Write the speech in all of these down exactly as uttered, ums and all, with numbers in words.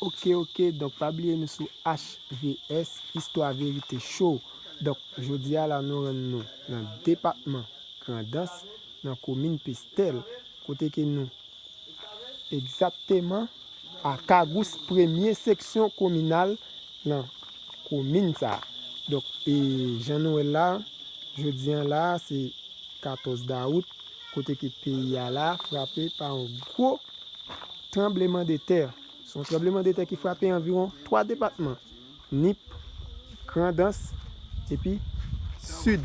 Ok, ok, donk pa bliye nou sou H V S, Istwa Verite Show. Donk, jodi a la nou rann nou nan depatman Grandans, nan komin Pestèl, kote ke nou egzakteman a Kagous, premye seksyon kominal nan komin sa a. Donk, e, jan nou wè l la, jodi a la, se katòz dawout, kote ke peyi a la frape pa yon gwo tranblemanntè. Se yon tranblemanntè ki frape anviwon twa depatman, Nip, Grandans, epi Sid.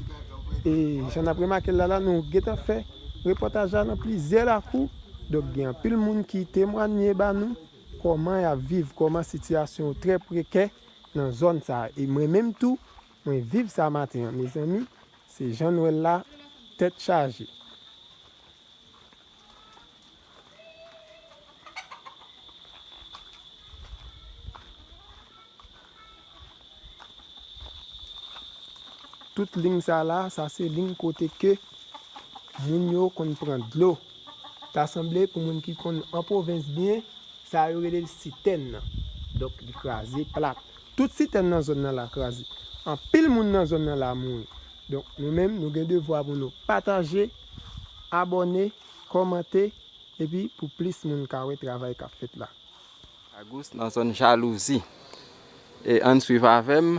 E jan n ap remake l la, la, nou gentan fè repòtaj la nan plizyè lakou. Donk, gen anpil moun ki temwanye ba nou kòman y ap viv, kòman sitiyasyon yo trè prekè nan zòn sa a. E mwen menm tou, mwen viv sa maten an, mezanmi, se jan n wè l la, tèt chaje. Tout liy sa la, sa se liy kote ke moun yo konn pran dlo. Ta sanble pou moun ki konn an pwovens byen, sa yo rele l sitèn nan. Donk, li kraze plat. Tout sitèn nan zòn nan la kraze. Anpil moun nan zòn nan la mouri. Donk, nou menm, nou gen devwa pou nou pataje, abòne, kòmante, epi pou plis moun ka wè travay k ap fèt la. Kagous nan zòn Jalouzi. E ann swiv avè m.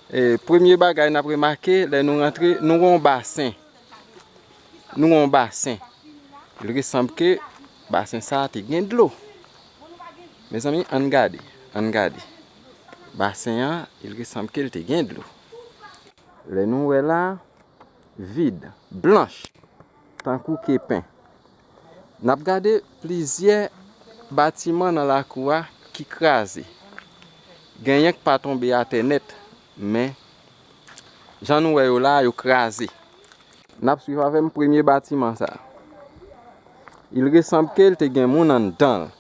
E premye bagay n ap remake, lè nou rantre, nou wè yon basen. Nou wè yon basen. Il resanble ke basen sa a te gen dlo. Mezanmi, ann gade, ann gade. Basen an, il resanble ke l te gen dlo. Lè nou wè la, vid, blanch, tankou kepen. N ap gade plizyè batiman nan lakou a ki kraze. Genyen k pa tonbe atè nèt, men jan nou wè yo la, yo kraze. N ap swiv avè m premye batiman sa a. Il resanble ke l te gen moun anndan l.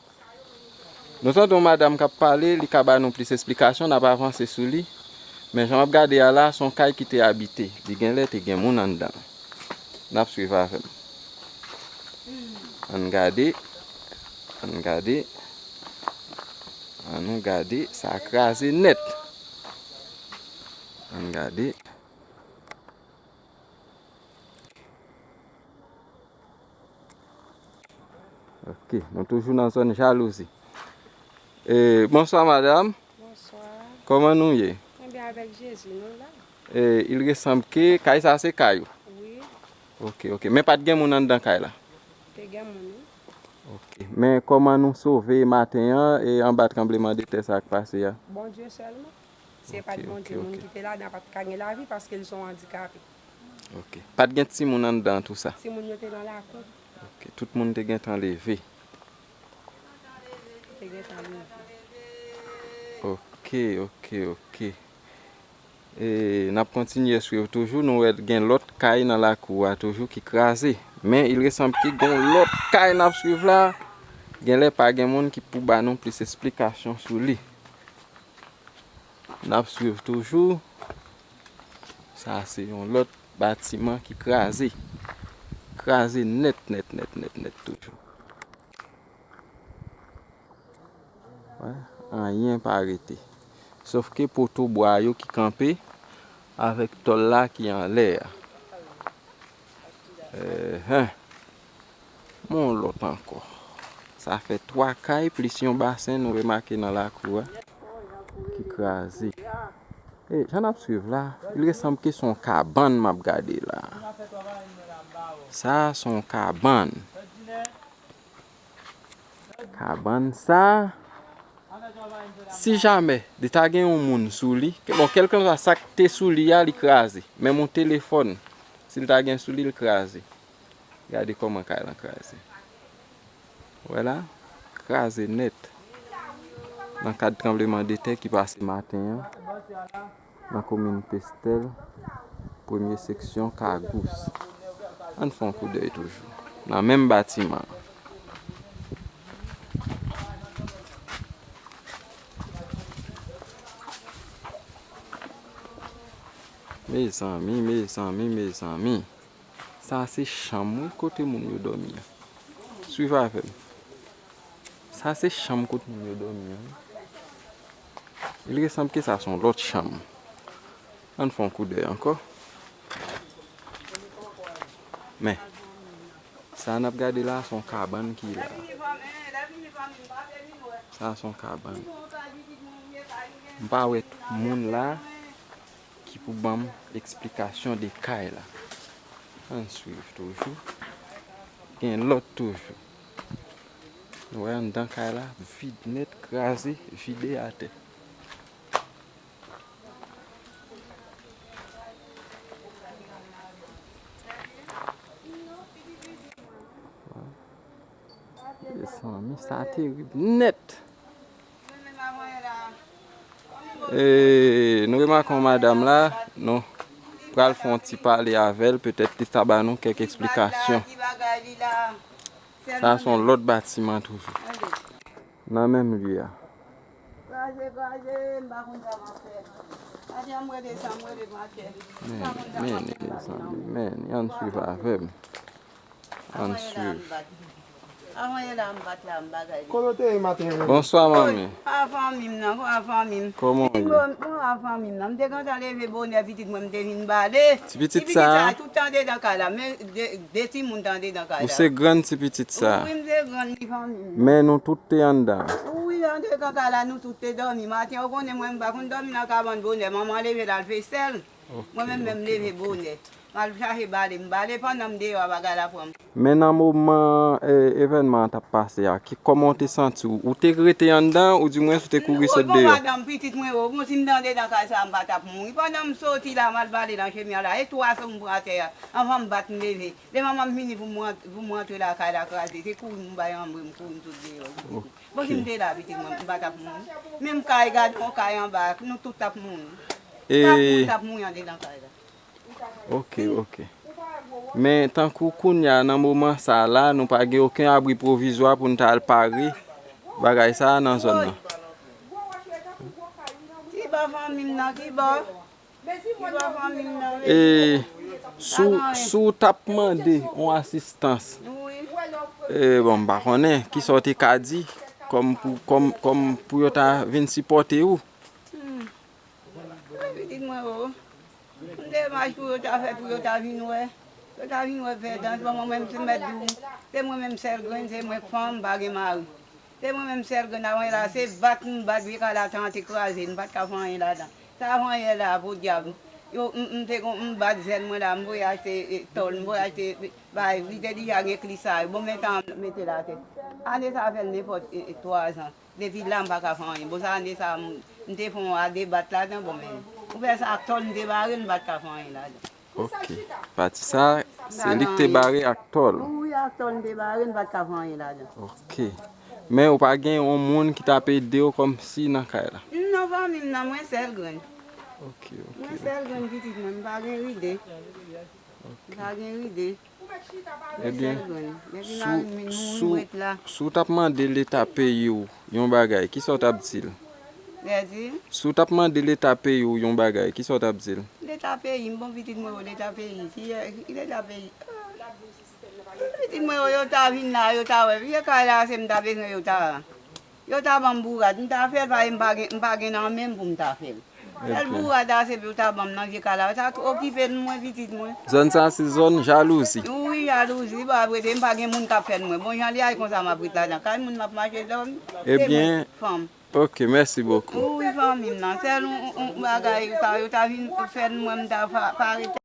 Nou tande yon madanm k ap pale, li ka ba nou plis esplikasyon, n ap avanse sou li. Men jan m ap gade a la, se yon kay ki te abite. Li genlè te gen moun anndan. N ap swiv avè m. Ann gade. Ann gade. Ann nou gade. Sa kraze nèt. Ann gade. Ok, nou toujou nan zòn Jalouzi. E, bonswa, madanm. Bonswa. Kòman nou ye? Ebyen, avèk Jezi, nou la. E, il resanble ke kay sa se kay ou? Wi. Ok, ok. Men pa t gen moun anndan kay la? Te gen moun, wi. Ok. Men kòman nou sove maten an e anba tranblemanntè sa k pase a? Bondye sèlman. Si e pa t Bondye, moun ki te ladan pa t ka gen lavi paske l se yon andikape. Ok. Pa t gen timoun anndan tou sa? Timoun yo te nan lakou. Ok. Tout moun te gentan leve? Te gentan leve. Ok, ok, ok. E, n ap kontinye swiv toujou. Nou wè gen lòt kay nan lakou a toujou ki kraze. Men, il resanble ke gen lòt kay n ap swiv la. Genlè pa gen moun ki pou ba nou plis esplikasyon sou li. N ap swiv toujou. Sa se yon lòt batiman ki kraze. Kraze nèt, nèt, nèt, nèt, nèt toujou. Wè, anyen pa rete. Sòf ke poto bwa yo ki kanpe avèk tòl la ki anlè a. Enhen. Yon lòt ankò. Sa fè twa kay plis yon basen nou remake nan lakou a ki kraze. E, jan n ap swiv la, il resanble ke se yon kabann m ap gade la. Sa, se yon kabann. Kabann sa, si jamè li ta gen yon moun sou li, ke, bon, kèlkanswa sa k te sou li a, li kraze. Menm yon telefòn, si l ta gen sou li, l kraze. Gade kòman kay lan kraze. Wè la, kraze nèt. Nan kad tranblemanntè ki pase maten an, nan komin Pestèl, premye seksyon Kagous. Ann fè yon koudèy toujou. Nan menm batiman an. Mezanmi, mezanmi, mezanmi. Sa se chanm, wi, kote moun yo dòmi an. Swiv avè m. Sa se chanm kote moun yo dòmi an. Il ressanm ke sa se yon lòt chanm. Ann fè yon koudèy ankò. Men, sa n ap gade la, se yon kabann ki la. Sa se yon kabann. M pa wè moun la ki pou ban m eksplikasyon de kay la. Ann swiv toujou. Gen lòt toujou. Nou wè anndan kay la, vid nèt, kraze, vide atè. Mezanmi, sa terib nèt. E, nou remake yon madanm la, nou pral fè yon ti pale avè l, petèt li ta ba nou kèk eksplikasyon. Sa se yon lòt batiman toujou. Nan menm lye a. Kraze, kraze, m pa konn sa m ap fè. Atè m rete san m rete pran tè. Men, men, mezanmi, men, ann swiv avè m. Ann swiv. Avan yè la, m bat la, m bagay li. Kote w te ye maten an? Bonswa, manmi. A fanmi m nan, kòman fanmi m? Kòman w ye? Bon, a fanmi m nan. M te gentan leve bonè, pitit mwen, m te vin bale. Ti pitit sa? Ti pitit sa, tout te andedan kay la. Men de, de timoun te andedan kay la. Ou se grann ti pitit sa? Wi, m se grann li, fanmi m nan. Men nou tout te anndan? Wi, andedan kay la, nou tout te dòmi. Maten, ou konnen mwen, m pa konn dòmi nan kabann bonè. Manman leve l al fè sèl. Mwen menm, menm leve bonè. M al chache bale, m bale pandan m deyò a, bagay la pran m. Men nan moman, e, evènman an t ap pase a, ki, kòman w te santi w? Ou te rete anndan, oudimwens ou te kouri sot deyò? Bon, madanm, pitit mwen, o, bon, si m te andedan kay sa a, m pa t ap mouri. Pandan m soti la, m al bale nan chemen an la, e twa so m pran atè a, anvan m bat, m leve. Lè manman m vini pou m ran-, pou m rantre lakay la kraze, se kouri m bay anmwe, m kouri m sot deyò. Bon, si m te la, pitit mwen, m pa t ap mouri. Menm kay, gade yon kay anba, nou tout t ap mouri. E tout moun t ap mouri andedan kay la. Ok, ok. Men tankou kounye a, nan moman sa a la, nou pa gen okenn abri pwovizwa pou n ta al pare bagay sa a nan zòn nan. Ki bò fanmi m nan, ki bò? Ki bò fanmi m nan, wi. E si w, si w t ap mande yon asistans, wi, e, bon, m pa konnen kisa w te ka di kòm pou, kòm, kòm pou yo ta vin sipòte w. Hmm. Wi, pitit mwen, o. M te mach pou yo ta fè, pou yo ta vin wè. Yo ta vin wè Vèdans, bon, mwen menm se mèt di w, se mwen menm sèl grenn, se mwen k fanm, m pa gen mari. Se mwen menm sèl grenn, avan yè la, se bat m bat vye kay la, tan an te kraze, m pa t ka fè anyen ladan. Sa avan yè la, podyab. Yo, m, m te gon, m bat zèl mwen la, m voye achte, e, tòl, m voye achte, e, bay, li te deja gen klis sa yo. Bon, men tan an mete l atè. Ane sa a fè l nenpòt, e, e, twa zan. Depi la, m pa ka fè anyen. Bon, sa ane sa a, m, m te fè yon a de bat ladan, bon, men, ou fè sa ak tòl, m te bare l, m pa t ka fè anyen ladan. Ok. Pati sa, se li k te bare ak tòl. Wi, ak tòl, m te bare l, m pa t ka fè anyen ladan. Ok. Men ou pa gen yon moun ki t ap ede w kòmsi nan kay la? Non, fanmi m nan, mwen sèl grenn. Ok, ok. Mwen sèl grenn pitit mwen, m pa gen ride. M pa gen ride. Ebyen, si w, si w, si w t ap mande Leta peyi w yon bagay, kisa w t ap di l? Si w t ap mande Leta peyi w yon bagay, kisa w t ap di l? Leta peyi m, bon pitit mwen yo, Leta peyi. Ki, ki Leta peyi? Pitit mwen yo, yo ta vin la, yo ta wè. Vye kay la, se m ta bezwen yo ta. Yo ta ban m bourad, m ta fè l, paske m pa gen, m pa gen nan men m pou m ta fè l. Sèl bourad a, se pou yo ta ban m nan vye kay la. Yo ta okipe m, mwen, pitit mwen. Zòn sa a se zòn jalouzi. Wi, jalouzi, pa vre, m pa gen moun k ap fè l mwen. Bon, jan li a, e konsa m ap ret ladan kay moun, m ap mache dòmi. Se mwen, fanm. Ok, mèsi bokou. Wi, fanmi m nan. Sèl yon, yon, yon bagay, yo ta, yo ta vin fè l mwen, m ta pa, pa rete.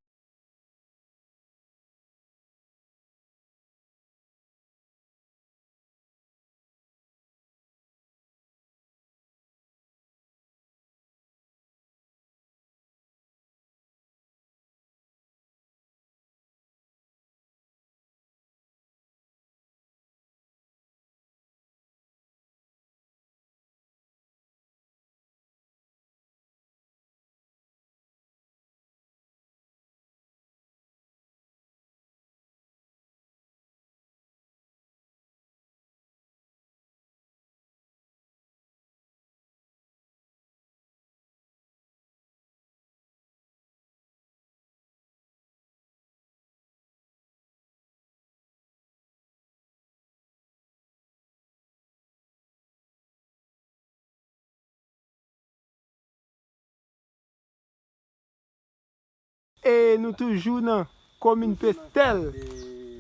E nou toujou nan komin Pestèl,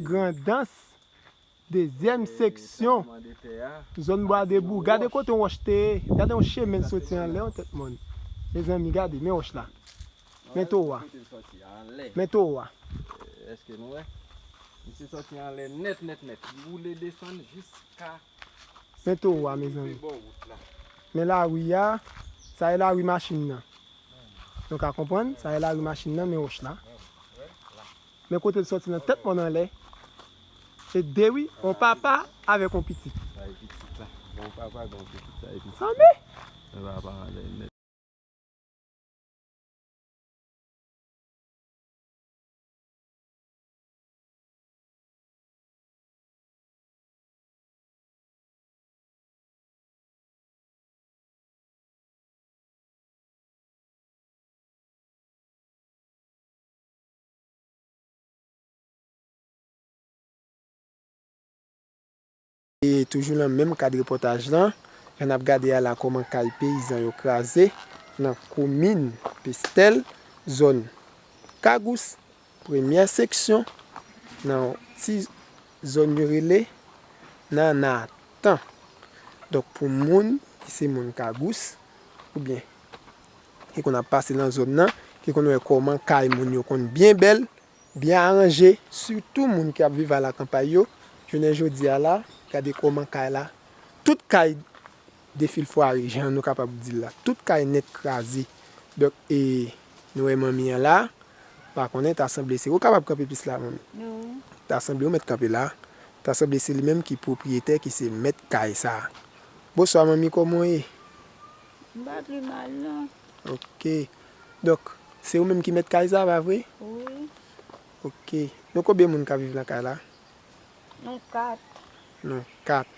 Grandans, dezyèm seksyon, zòn Bwa Debou. Gade kote yon wòch te ye, gade yon chemen l soti anlè yon tèt mòn. Mezanmi, gade, men wòch la. Men towo a. Men towo a. Èske nou wè? Misye soti anlè nèt, nèt, nèt. Li woule desann jiska Men towo a, mezanmi. Men lari a, sa e lari machin nan. Nou ka konprann, sa e lari machin nan, men wòch la. Men kote l soti nan tèt mòn anlè. E de wi, yon papa avèk yon pitit. Sa e pitit la. Bon papa, bon pitit, sa e pitit. Sanble? Men papa anlè nèt. E toujou nan menm kad repòtaj lan, jan n ap gade a la kòman kay peyizan yo kraze nan komin Pestèl, zòn Kagous, premyè seksyon, nan yon ti zòn yo rele Nanatan. Donk pou moun ki se moun Kagous, oubyen ki konn ap pase nan zòn nan, ki konn wè kòman kay moun yo konn byen bèl, byen aranje, sitou moun ki ap viv alakanpay yo, jounen jodi a la, gade kòman kay la, tout kay defilfware, jan nou kapab di l la, tout kay nèt kraze. Donk, e, nou wè manmi an la, pa konnen, ta sanble se ou kapab kanpe plis la, manmi. Wi. Ta sanble ou mèt kanpe la, ta sanble se li menm ki pwopriyetè, ki se mèt kay sa. Bonswa, manmi, kòman w ye? M pa pi mal, non. Ok. Donk, se ou menm ki mèt kay sa, pa vre? Wi. Ok. Nou konbyen moun k ap viv nan kay la? Nou kat. Nou kat.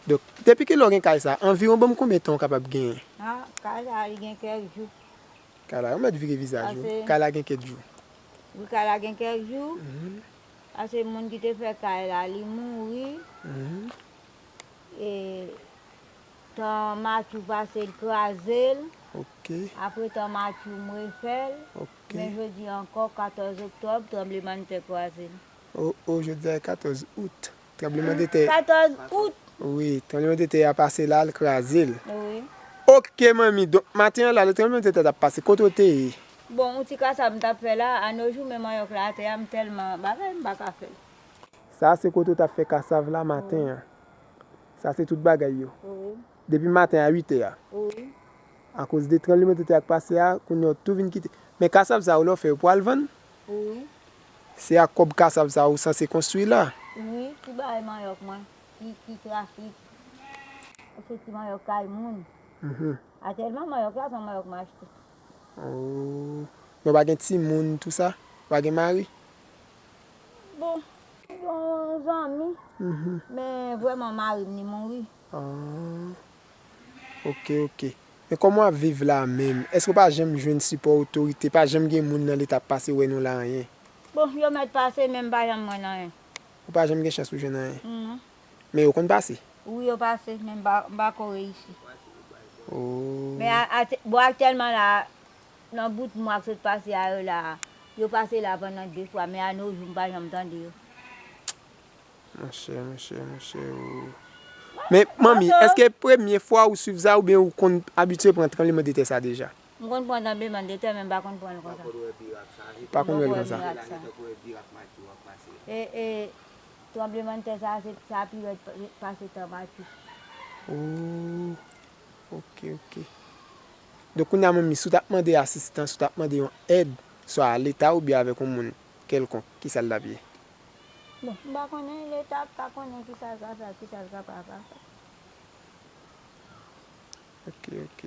Donk, depi kilè w gen kay sa? Anviwon ban m konbyen tan w kapab genyen? Ah, kay sa, li gen kèk jou. Kay la, ou mèt vire vizaj ou. Pase Kay la gen kèk jou. Wi, kay la gen kèk jou. Mhm. Pase moun ki te fè kay la, li mouri. Mhm. E tan matjou pase, l kraze l. Ok. Apre tan matjou, m refè l. Ok. Men jodi ankò, katòz oktòb, tranblemanntè kraze l. O, o, jodi a e katòz out. Tranblemanntè. Katòz out. Wi, tranblemanntè a pase la, l kraze l. Wi. Ok, manmi, donk, maten an la, lè tranblemanntè a t ap pase, kote w te ye? Bon, yon ti kasav m t ap fè la, a no jou, men manyòk la atè a, m tèlman bagay, m pa ka fè l. Sa se kote w t ap fè kasav la maten an. Sa se tout bagay yo. Wi. Depi maten a uit è a. Wi. Akoz de tranblemanntè a k pase a, kounye a w tou vin kite. Men kasav sa yo, lè w fè yo pral vann? Wi. Se ak kòb kasav sa ou sanse konstwi la? Wi, ki bay manyòk mwen, ki, ki trafik. Pase ti manyòk kay moun. Mhm. Atèlman manyòk la, se yon manyòk m achte. Oh. Men w pa gen timoun, tou sa? W pa gen mari? Bon, m gen yon zanmi. Mhm. Men vrèman, mari m, li mouri. Ah. Ok, ok. Men kòman w ap viv la menm? Èske w pa janm jwenn sipò otorite? Pa janm gen moun nan Leta ap pase wè nou la anyen? Bon, yo mèt pase, men m pa janm wè anyen. Ou pa janm gen chans pou jwenn anyen? Non. Men yo konn pase? Wi, yo pase, men m pa, m pa ko reyisi. Oh. Men a, a, bon, aktyèlman la, nan bout mwa k sot pase a yo la, yo pase la pandan de fwa, men a no jou, m pa janm tande yo. Monchè, monchè, monchè, oh. Men, manmi, èske premye fwa ou swiv sa oubyen ou konn abitye pran tranblemanntè sa deja? M konn pran tranblemanntè, men m pa konn pran l konsa. Pa konn wè l konsa. E, e, tranblemanntè sa, se, sa pi rèd pa-, pase tan matjou. Oh, ok, ok. Donk, kounye a, manmi, si w t ap mande asistans, si w t ap mande yon èd, swa a Leta oubyen avèk yon moun kèlkonk, kisa l t ap ye? Bon, m pa konnen, Leta ka konnen kisa l ka fè, kisa l ka pa ka fè. Ok, ok.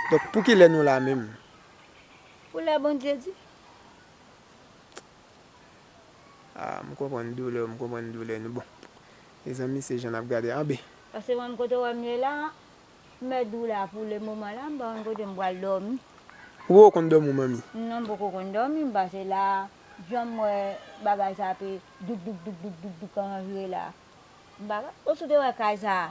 Donk, pou kilè nou la menm? Pou lè Bondye di. Ah, m konprann doulè w, m konprann doulè nou. Bon, mezanmi, se jan n ap gade. Anben. Paske mwen, kote w wè m ye la, m mèt di w la, pou le moman la, m pa konn kote m pral dòmi. Ou poko konn dòmi, manmi? Non, m poko konn dòmi, m pase la, jan m wè bagay sa ape douk, douk, douk, douk, douk, douk, kòman vire la. M pa ka, ou sou te wè kay sa a?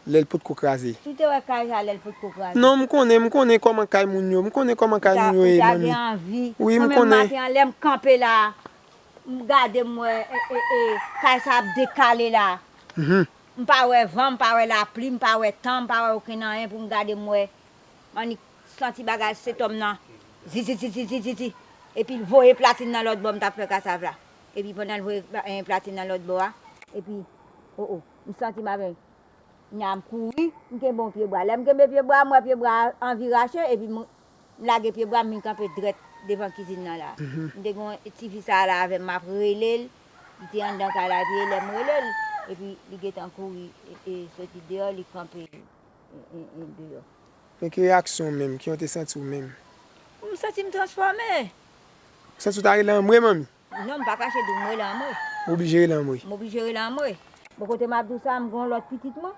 lè l potko kraze. Si w te wè kay sa lè l potko kraze. Non, m konnen, m konnen kòman kay moun yo, m konnen kòman kay moun yo ye, manmi. Wi, m konnen. Mwen menm maten an, lè m kanpe la, m gade m wè e, e, e, kay sa ap dekale la. M pa wè van, m pa wè lapli, m pa wè tan, m pa wè okenn anyen pou m gade m wè. M annik santi bagay setòm nan. Zizizizizizi. Epi l voye platin nan lòt bò, m t ap fè kasav la. Epi pandan l voye pla- eh, platin nan lòt bò a, epi, o o, m santi m ap Nya m kouri, m kenbe yon pye bwa. Lè m kenbe pye bwa, m wè pye bwa a anvi rache, epi m, m lage pye bwa, m vin kanpe drèt devan kizin nan la. M te gen yon ti fi sa a la avè m, m ap rele l. Li te anndan kay la, epi e lè m rele l, epi li gentan kouri e, e soti deyò, li kanpe e, e, e deyò. Men ki reyaksyon w menm, kijan w te santi w menm? M santi m transfòme. Ou santi w ta rele anmwe, manmi? Non, m pa kache di w m rele anmwe. Ou oblije rele anmwe. M oblije rele anmwe. Bon, kote m ap di w sa, m gen yon lòt pitit mwen.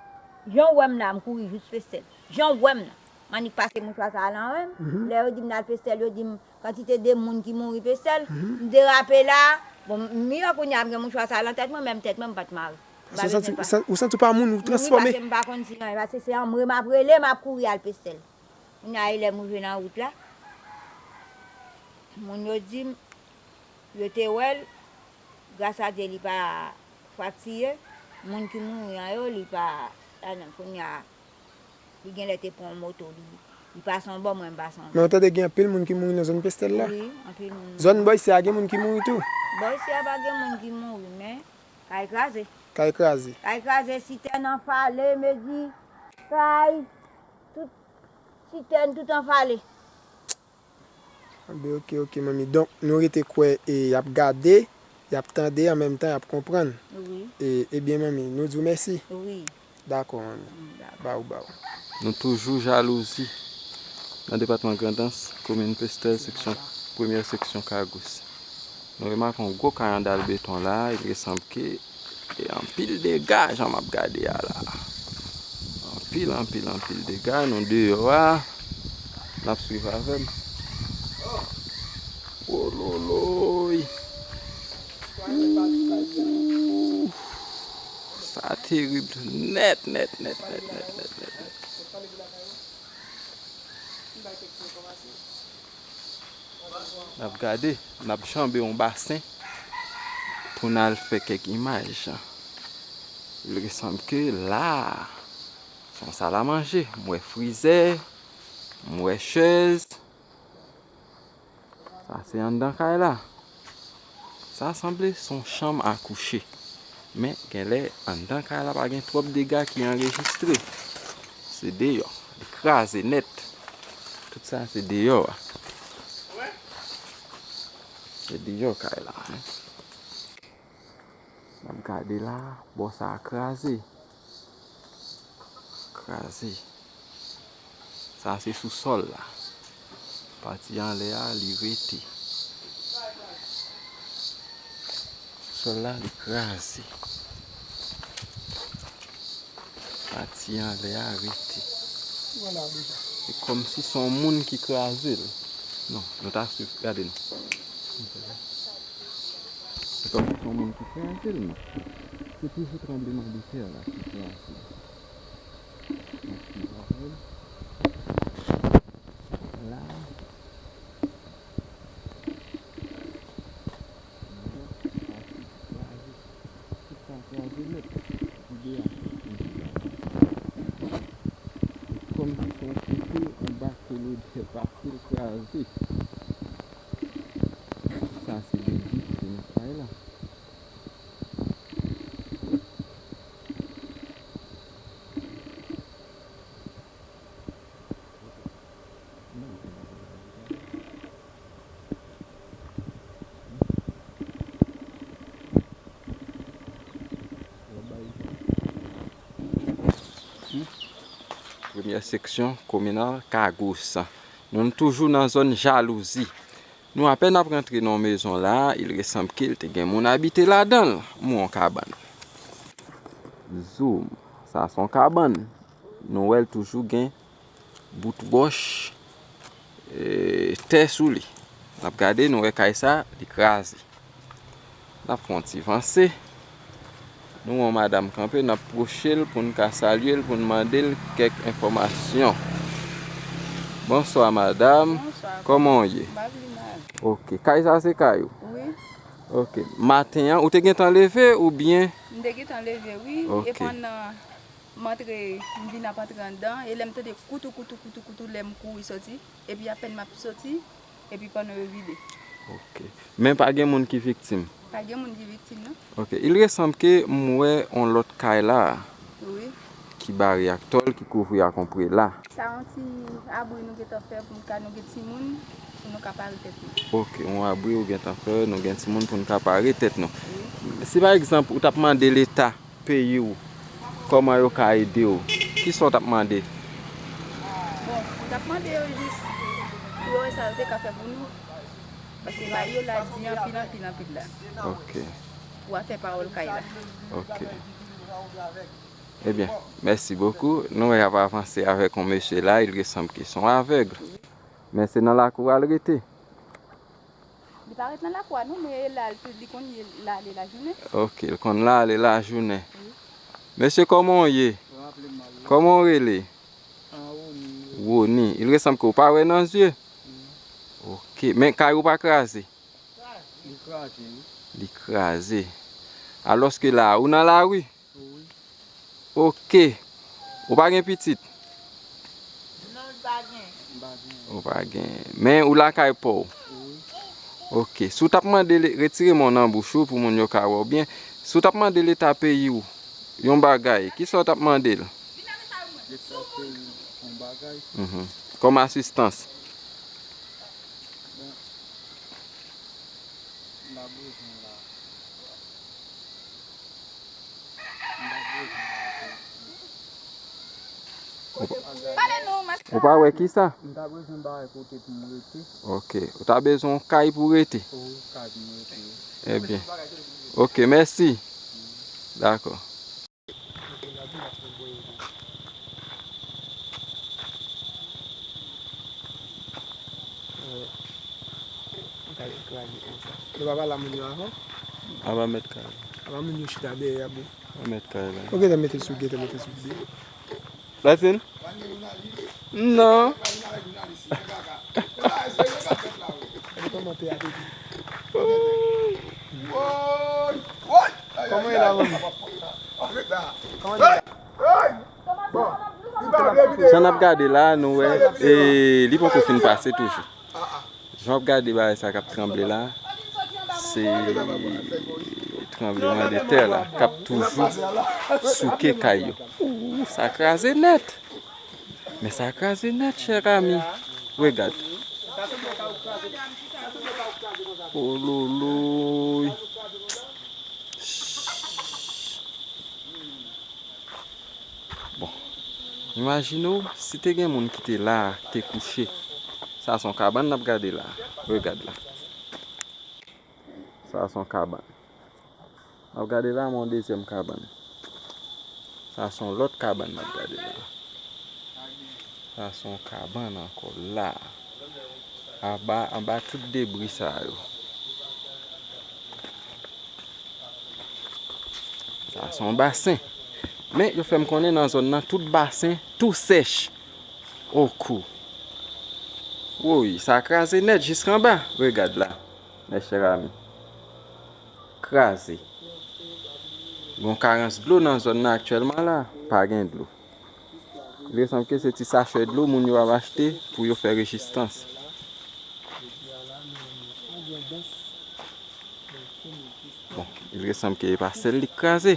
Jan w wè m la, m kouri jis Pestèl. Jan w wè m nan. M annik pase mouchwa sa a nan men m. Lè yo di m n al Pestèl, yo di m kantite de moun ki mouri Pestèl. M derape la. Bon, m miyò kounye a m gen mouchwa sa a nan tèt mwen, menm tèt mwen m pa t mare. M pa bezwen pa. Ou santi w pa moun, ou transfòme. Wi, paske m pa konn si nan, paske se anmwe m ap rele, m ap kouri al Pestèl. Kounye a e lè m rive nan wout la, moun yo di m, yo te wè l, gras a Dye li pa fwatiye, moun ki mouri an yo, li pa ladan l. Kounye a, li genlè te pran yon moto, li, li pase yon bò, mwen m pase yon bò. Men ou tande gen anpil moun ki mouri nan zòn Pestèl la? Wi, anpil moun mouri. Zòn bò isi a gen moun ki mouri tou? Bò isi a pa gen moun ki mouri, men kay kraze. Kay kraze. Kay kraze, sitèn anfale, mezi, kay, tout sitèn, tout anfale. Anben, oke, oke, manmi. Donk, nou rete kwè e y ap gade, y ap tande, an menm tan, y ap konprann. Wi. E, ebyen, manmi, nou di w mèsi. Wi. Dakò, manmi. Mm, dakò. Baww, baww. Nou toujou Jalouzi, nan depatman Grandans, komin Pestèl, seksyon, premyè seksyon Kagous. Nou remake yon gwo kay an dal beton la, il resanble ke e anpil dega jan m ap gade a la. Anpil, anpil, anpil dega. Nou deyò a. N ap swiv avè m. Wololoy. Ooh. Sa terib nèt, nèt, nèt. N ap gade, n ap janbe yon basen pou n al fè kèk imaj. Il resanble ke la, se yon salamanje. M wè frizè, m wè chèz. Sa se anndan kay la. Sa sanble se yon chanm a kouche. Men genlè anndan kay la pa gen twòp dega ki anrejistre. Se deyò. Li kraze nèt. Tout sa se deyò a. Se deyò kay la, wi. N ap gade la, bò sa a kraze. Kraze. Sa se sousòl la. Pati anlè a, li rete. Sousòl la, li kraze. Pati anlè a rete. Se kòmsi se yon moun ki kraze l. Non, nou ta swiv, gade non. Se kòmsi se yon moun ki kraze l, non. Se toujou tranblemanntè la ki kraze l. N ap swiv avè l. La. Tout sa kraze nèt. Ide a. Kòm se yon kote anba kolodè pase l kraze. Sa se de vit ki nan kay la. Premyè seksyon kominal Kagous. Nou toujou nan zòn Jalouzi. Nou apèn ap rantre nan yon mezon la, il resanble ke l te gen moun abite ladan l. M wè yon kabann. Zoom. Sa se yon kabann. Nou wè l toujou gen bout wòch, e, tè sou li. N ap gade, nou wè kay sa, li kraze. N ap fè yon ti vanse. Nou wè yon madanm kanpe, n ap pwoche l pou n ka salye l, pou n mande l kèk enfòmasyon. Bonswa, madanm. Bonswa. Kòman w ye? M pa pli mal. Ok. Kay sa se kay ou? Wi. Ok. Maten an, ou te gentan leve oubyen? M te gentan leve, wi. Ok. E pandan m antre, m vin ap antre anndan, e lè m tande koutou, koutou, koutou, koutou, lè m kouri soti. Epi apèn m ap soti, epi panno yo vide. Ok. Men pa gen moun ki viktim? Pa gen moun ki viktim, non. Ok. Il ressanm ke m wè yon lòt kay la. Wi. Ki bare ak tòl, ki kouvri ak yon prela. Sa yon ti abri nou gentan fè pou nou ka, nou gen timoun, pou nou ka pare tèt nou. Ok, yon abri ou gentan fè, nou gen timoun pou nou ka pare tèt nou. Wi. Si pa egzanp, ou t ap mande Leta peyi w, kòman yo ka ede w? Kisa w t ap mande? Bon, m t ap mande yo jis pou yo wè sa yo te ka fè pou nou. Paske bagay yo la di anpil, anpil, anpil la. Ok. Pou afè pawòl kay la. Ok. Ebyen, mèsi bokou. Nou wè y ap avanse avèk yon mesye la, il ressanm ke se yon avèg. Men se nan lakou a l rete. Li pa ret nan lakou a non, men e la l tou, li konn ye la, ale lajounen. Ok, l konn la, ale lajounen. Wi. Mesye, kòman w ye? Kòman w rele? Woni. Il ressanm ke w pa wè nan zye. Ok, men kay ou pa kraze? Li kraze, wi. Li kraze. Alòske la, ou nan lari? Wi. Ok. Ou pa gen pitit? Non, m pa gen. M pa gen. Ou pa gen. Men ou lakay pa w? Wi. Ok. Si w t ap mande, le- retire men w nan bouch ou pou moun yo ka wè w byen. Si w t ap mande Leta peyi w yon bagay, kisa w t ap mande l? Leta peyi m yon bagay. Mhm. Kòm asistans. Bon. M pa bezwen la. M pa bezwen la. Ou pa, ou pa wè kisa? M ta bezwen bagay kote pou m rete. Ok. Ou ta bezwen yon kay pou rete? Wi, kay pou m rete, wi. Ebyen. Ok, mèsi. Dakò. Yo pa pale a moun yo avan? Aba mèt kay la. Aba moun yo chita dèyè ap de. Aba mèt kay la. Ok, ta mete l sou, gen ta mete l sou vide. Latin? Non. Gade kòman te ate tou. Kòman e la, manmi? Kòman e la? Jan n ap gade la, nou wè, e, li poko fin pase toujou. Jan w ap gade bagay sa k ap tranble la, se tranbleman de tè la k ap toujou souke kay yo. Ooh, sa kraze nèt! Men sa kraze nèt, chè ami. Regad. Ololoy. Bon, imajine w si te gen moun ki te la, te kouche. Sa se yon kabann n ap gade la. Regad la. Sa se yon kabann. N ap gade la, men yon dezyèm kabann. Sa se yon lòt kabann n ap gade la. Sa se yon kabann ankò la. Anba, anba tout debri sa yo. Sa se yon basen. Men yo fè m konnen nan zòn nan tout basen tou sèch. Okou. Woy, sa kraze nèt jiskanba. Regad la, mes chers amis. Kraze. Gon karans dlo nan zòn nan aktyèlman la, pa gen dlo. Li sanble ke se ti sachè dlo moun yo ap achte pou yo fè rezistans. Bon, il ressanm ke e pa sèl li k kraze.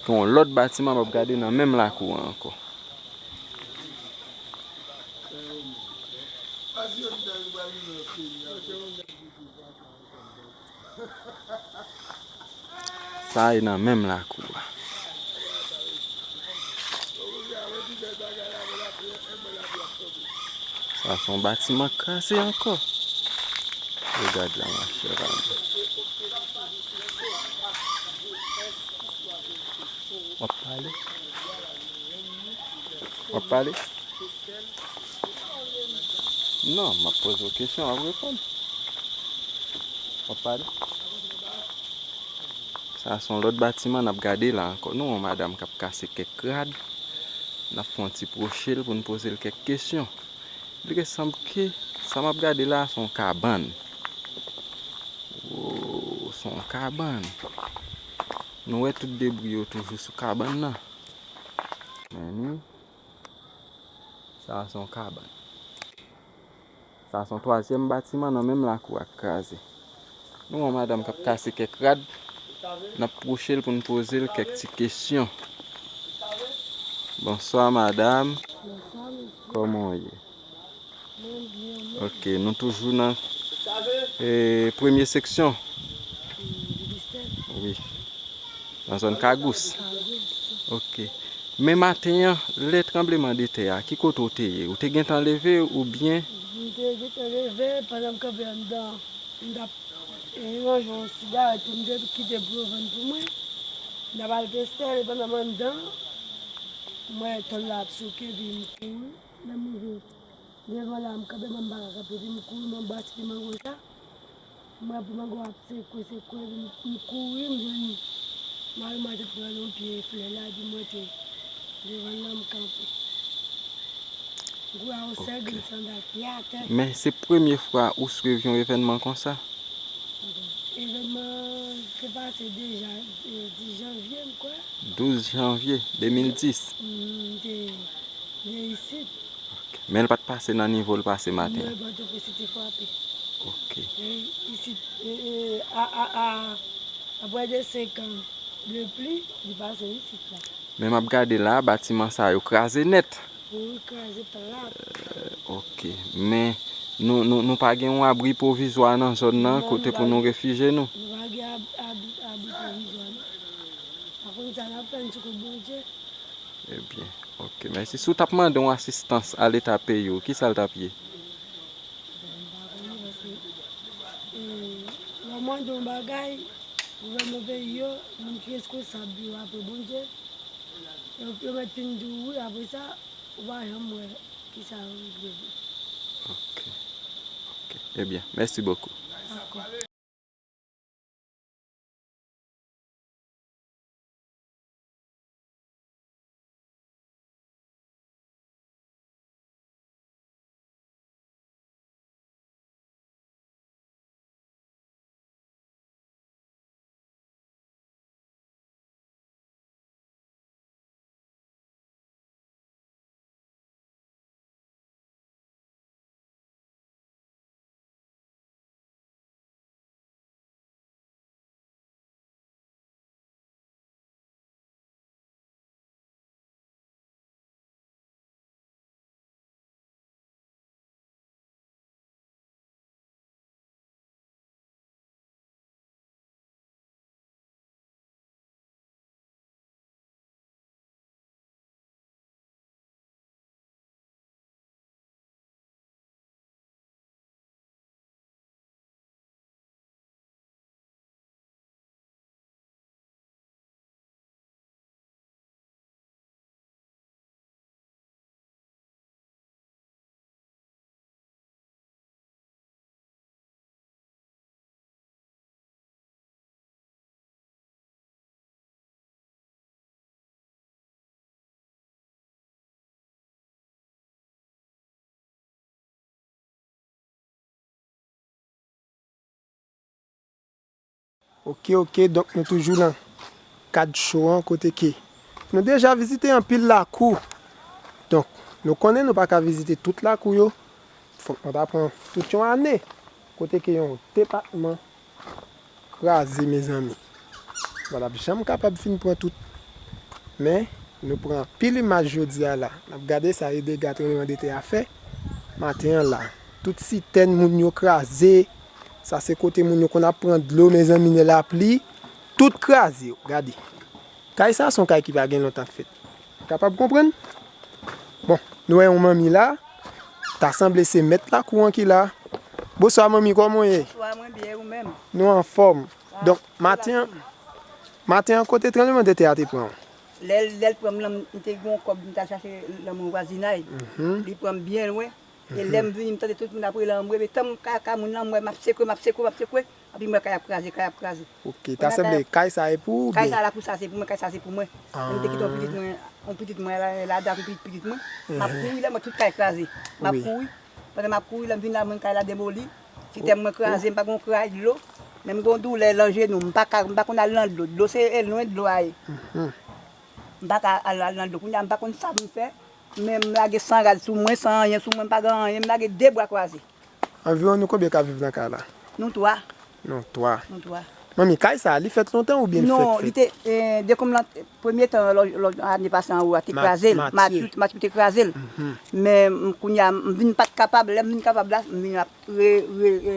Gen yon lòt batiman m ap gade nan menm lakou an ankò. Sa e nan menm lakou a. Sa se yon batiman k kraze ankò. Regad la, machè, pa. W ap pale? W ap pale? Non, m ap poze w kesyon, w ap reponn. W ap pale? Sa se yon lòt batiman n ap gade la ankò. Nou wè yon madanm k ap kase kèk rad. N ap fè yon ti pwoche l pou n poze l kèk kesyon. Li resanble ke sa m ap gade la se yon kabann. Wo, se yon kabann. Nou wè tout debri yo toujou sou kabann nan. Men ni, sa se yon kabann. Sa se yon twazyèm batiman nan menm lakou a k kraze. Nou wè yon madanm k ap kase kèk rad. N ap pwoche l pou n poze l kèk ti kesyon. Bonswa, madanm. Bonswa, mesye. Kòman w ye? Mwen byen, mwen. Ok, nou toujou nan, eh, premye seksyon. Wi. Nan zòn Kagous. Ok. Men maten an, lè tranbleman de tè a, ki kote w te ye? Ou te gentan leve oubyen? M te gentan leve, pandan m kanpe anndan, m t ap, eh, ranje yon sigarèt pou m te kite pou yo vann pou mwen. M t ap al pestèl, e pandan m anndan, m wè tòl la ap souke, epi m kouri. Lè m rive devan la, m kanpe, men m pa ka kanpe, epi m kouri, m anba ti pye mango sa. M wè pye mango ap sekwe, sekwe, epi m, m kouri, m jwenn mari mwen te pran yon pye flè la, epi m rete devan l la, m kanpe. M kouri a yon sèl grenn sandal, pye atè. Men se premye fwa ou swiv yon evènman konsa? Evènman te pase deja, eh, dis janvye, m kwè. Douz janvye de mil dis. Mm, m te, m te isit. Ok. Men l pa t pase nan nivo l pase maten an? Non, Pòtoprens te frape. Ok. E isit, e, e, a, a, a, apre de senk an de pli, li pase isit la. Men m ap gade la, batiman sa yo kraze nèt. Wi, kraze plat. Eh, ok. Men nou, nou, nou pa gen yon abri pwovizwa nan zòn nan, kote pou nou refijye nou? Non, nou pa gen, nou pa gen ab-, abri, abri pwovizwa, non. Pa konn sa n ap fè, n sou kont Bondye. Ebyen, ok, mèsi. Si w t ap mande yon asistans a Leta peyi w, kisa l t ap ye? Bon, m pa konnen paske, eh, lè w mande yon bagay, gouvènman peyi yo, moun ki reskonsab yo apre Bondye, yo, yo mèt fin di w wi, apre sa, ou pa janm wè kisa yo regle vre. Ok. Ok. Ebyen, mèsi bokou. Dakò. Ok, ok, donk nou toujou nan kad cho an kote ke nou deja vizite anpil lakou. Donk, nou konnen nou pa ka vizite tout lakou yo. Fòk nou ta pran tout yon ane kote ke yon depatman kraze, mezanmi. Nou pa t ap janm kapab fin pran tout. Men, nou pran anpil imaj jodi a la. N ap gade sa e dega tranblemanntè a fè maten an la. Tout sitèn moun yo kraze. Sa se kote moun yo konn ap pran dlo, mezanmi, nan lapli. Tout kraze, gade. Kay sa se yon kay ki pa gen lontan k fèt. Kapab konprann? Bon, nou wè yon manmi la. Ta sanble se mèt lakou an ki la. Bonswa, manmi, kòman w ye? Bonswa, mwen byen, ou menm? Nou anfòm. Donk, maten an, maten an, kote tranblemanntè a te pran w? Lè, lè l pran m lan, m te gen yon kòb, m t al chache nan mwen vwazinay. Li pran m byen lwen. E lè m vini, m tande tout moun ap rele anmwe, men tan m ka, ka moun lan, m wè m ap sekwe, m ap sekwe, m ap sekwe. Epi m wè kay ap kraze, kay ap kraze. Ok, ta sanble kay sa e pou ou oubyen? Kay sa la pou sa, se pou mwen, kay sa se pou mwen. Mwen te kite yon pitit mwen, yon pitit mwen la, ladan yon pitit, pitit mwen. M ap kouri la, m wè tout kay kraze. M ap kouri. Pandan m ap kouri la, m vin la, m jwenn kay la demoli. Sitèm mwen kraze, m pa gen yon kray dlo. Men m gen yon doulè nan jenou, m pa ka, m pa konn al nan dlo. Dlo se e lwen dlo a ye. M pa ka al, al nan dlo. Kounye a, m pa konn sa pou m fè. Men m lage san rad sou mwen, san anyen sou mwen, m pa gen anyen. M lage de bra kwaze. Anviwon nou konbyen k ap viv nan kay la? Nou twa. Nou twa. Nou twa. Manmi, kay sa a, li fèt lontan oubyen li fèk fèt? Non, li te, eh, dekonm lan, premye tan, lò, lò, ane pase an ou a, te kraze l. Matyou, Matyou te kraze l. Men, m, kounye a, m vin pa t kapab, lè m vin kapab la, m vin ap re, re, re,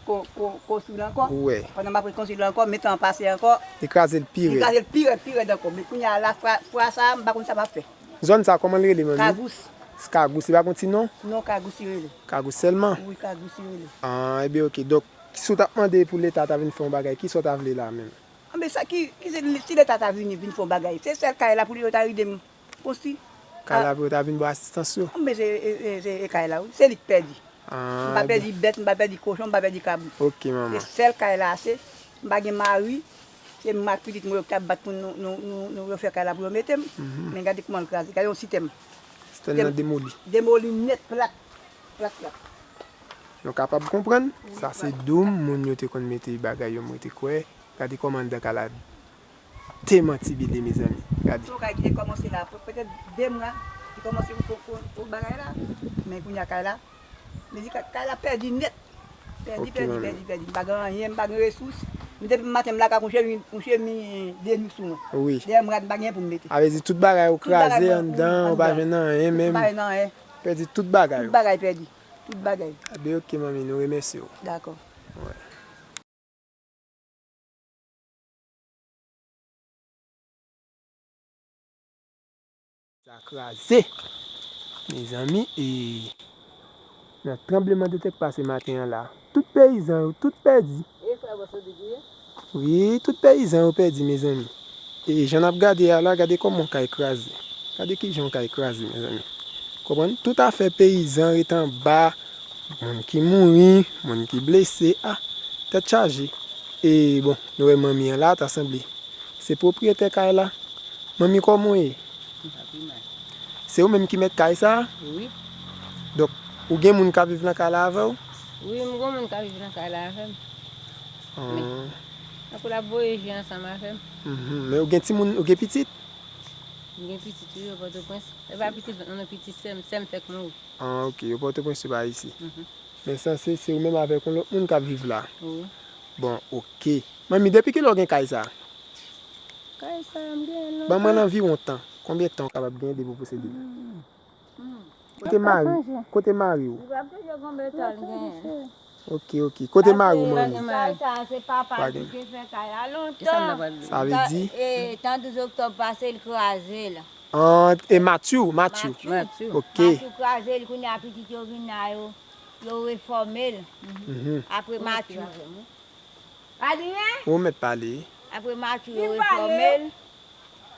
kon, kon, konstwi l ankò. Pandan m ap rekonstwi l ankò, men tan an pase ankò. Li kraze l pi rèd. Li kraze l pi rèd, pi rèd ankò. Men kounye a la, fwa, fwa sa a, m pa konn sa m ap fè. Zòn sa, kòman l rele, manmi? Kagous. Kagous, li pa gon ti non? Non, Kagous li rele. Kagous sèlman? Wi, Kagous li rele. Ah, ebyen, ok. Donk, si w t ap mande pou Leta ta vin fè yon bagay, kisa w ta vle la menm? Anben, sa ki, ki se, si Leta ta vini, vin fè yon bagay, se sèl kay la pou yo ta ede m konstwi. Kay la pou yo ta vin ba w asistans yo? Anben, se, e, e, se, e kay la, wi. Se li k pèdi. M pa pèdi bèt, m pa pèdi kochon, m pa pèdi kabrit. Ok, manman. Se sèl kay la, se, m pa gen mari, se m ak pitit mwen yo ki t ap bat pou nou, nou, nou, nou refè kay la pou yo mete m. Men gade kòman l kraze, gade yon sitèm. Sitèm nan demoli. Demoli nèt, plat, plat, plat. Nou kapab konprann, sa se doum moun yo te konn mete bagay yo, mwen te kwè. Gade kòman anndan kay la demantibile, mezanmi. Gade. Se yon kay ki te kòmanse la, pe-, petèt de mwa, li kòmanse pou, pou, pou bagay la. Men kounye a kay la, men di kay, kay la pèdi nèt. Pèdi, pèdi, pèdi, pèdi. M pa gen anyen, m pa gen resous. M depi maten, m lakay ak yon chemi, yon chemi de nwi sou mwen. Wi. Dèyè m rad, m pa gen pou m mete. Sa vle di tout bagay ou kraze anndan, ou pa jwenn anyen menm. M pa jwenn anyen. Pèdi tout bagay ou. Tout bagay pèdi. Tout bagay. Enben, ok, manmi, nou remèsye w. Dakò. Wi. Sa kraze. Mezanmi, e nan tranblemanntè k pase maten an la, tout peyizan yo, tout pèdi. E frè Bòs Rodrig li ye? Wi, tout peyizan yo pèdi, mezanmi. E jan n ap gade a la, gade kòman kay kraze. Gade kijan yon kay kraze, mezanmi. Konprann? Tout afè peyizan ret anba, moun ki mouri, moun ki blese. Ah, tèt chaje. E bon, nou wè manmi an la, ta sanble se pwopriyetè kay la. Manmi, kòman w ye? M pa pi mal. Se ou menm ki mèt kay sa a? Wi. Donk, ou gen moun k ap viv nan kay la avè w? Wi, m gen moun k ap viv nan kay la avè m. Men, tankou l ap voye je ansanm avè m. Mhm. Men ou gen timoun, ou gen pitit? M gen pitit, wi, yo Pòtoprens. E pa pitit vant mwen, non, pitit sè m, sè m fèk mouri. Ah, ok, yo Pòtoprens, yo pa isi. Mhm. Men sanse se ou menm avèk yon lòt moun k ap viv la. Wi. Bon, ok. Manmi, depi kilè w gen kay sa a? Kay sa a, m gen l lontan. Ban mwen l anviwon tan. Konbyen tan w kapab gen depi w posede l? Hmm. Hmm. Kote mari, kote mari w? Li p ap toujou konbyen tan l genyen. Ok, ok. Kote mari w, manmi? Kay sa a, se papa l ki te fè kay la lontan. Sa vle di? E, trannde oktòb pase, l kraze l. An, e Matthew, Matthew. Matthew. Ok. Matthew kraze l, kounye a pitit yo vin la, yo, yo refòme l. Mhm. Apre Matthew. Pa di anyen? Ou mèt pale. Apre Matthew, yo refòme l.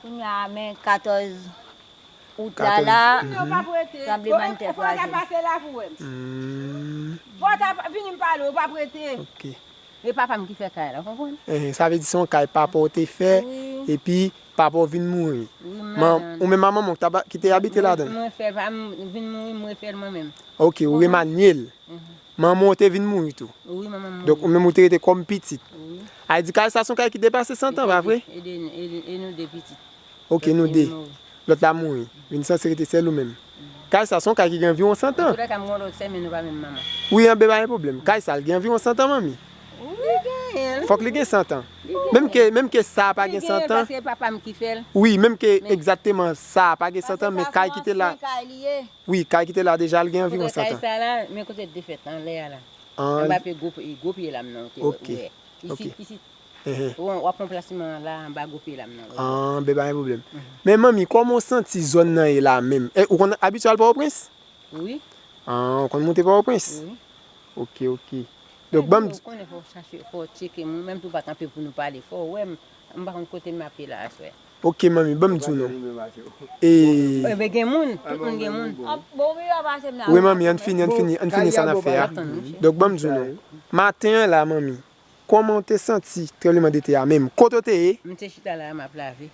Kounye a, men katòz out la la, tranblemanntè kraze l. Fò w ta pase la pou wè m. Hmm. Fò w ta pa-, vini m pale, ou p ap rete. Ok. E papa m ki fè kay la, w konprann? Eh, sa vle di se yon kay papa w te fè, epi papa w vin mouri. Wi, m ladan l. Ou menm ak manman w ki te abite ladan l? Mwen fè pa m vin mouri, m refè l mwen menm. Ok, ou remanye l. Mhm. Manman w te vin mouri tou? Wi, manman m mouri. Donk, ou menm ou te rete kòm pitit. Wi. Sa vle di kay sa se yon kay ki depase san tan, pa vre? E de, e de, e nou de pitit. Ok, nou de. Lòt la mouri. Vin sanse rete sèl ou menm. Kay sa se yon kay ki gen anviwon san tan. Antoulèka, m gen yon lòt sè, men nou pa menm manman. Wi, anben pa gen pwoblèm. Kay sa l gen anviwon san tan, manmi? Wi, li genyen l. Fòk li gen san tan. Li genyen. Menm ke, menm ke sa a pa gen san tan. Li genyen l paske papa m ki fè l. Wi, menm ke egzakteman sa a pa gen san tan, men kay ki te la. Wi, kay ki te la deja, l gen anviwon san tan. Kote kay sa la, men kote l te fèt anlè a la. Anba pye gwo, gwo pye lam nan, ou te wè. Ok. Isit, isit. Ou w ap pran plasman an la, anba gwo pye lam nan. Anben pa gen pwoblèm. Mhm. Men manmi, kòman w santi zòn nan ye la menm? E, ou konn abitye al Pòtoprens? Wi. Ah, ou konn moute Pòtoprens? Wi. Ok, ok. Donk, ban m di. Ou konnen fò w chache, fò w tcheke moun, menm tou pa kanpe pou nou pale, fò w wè m, m pa konn kote m ap ye la aswè. Ok, manmi, ban m di w non. E. Enben gen moun, tout moun gen moun. Wi, manmi, ann fini, ann fini, ann fini sa n ap fè a. Donk, ban m di w non. Maten an la, manmi, Kòman w te santi tranblemanntè a menm? Kote w te ye? M te chita la, m ap lave.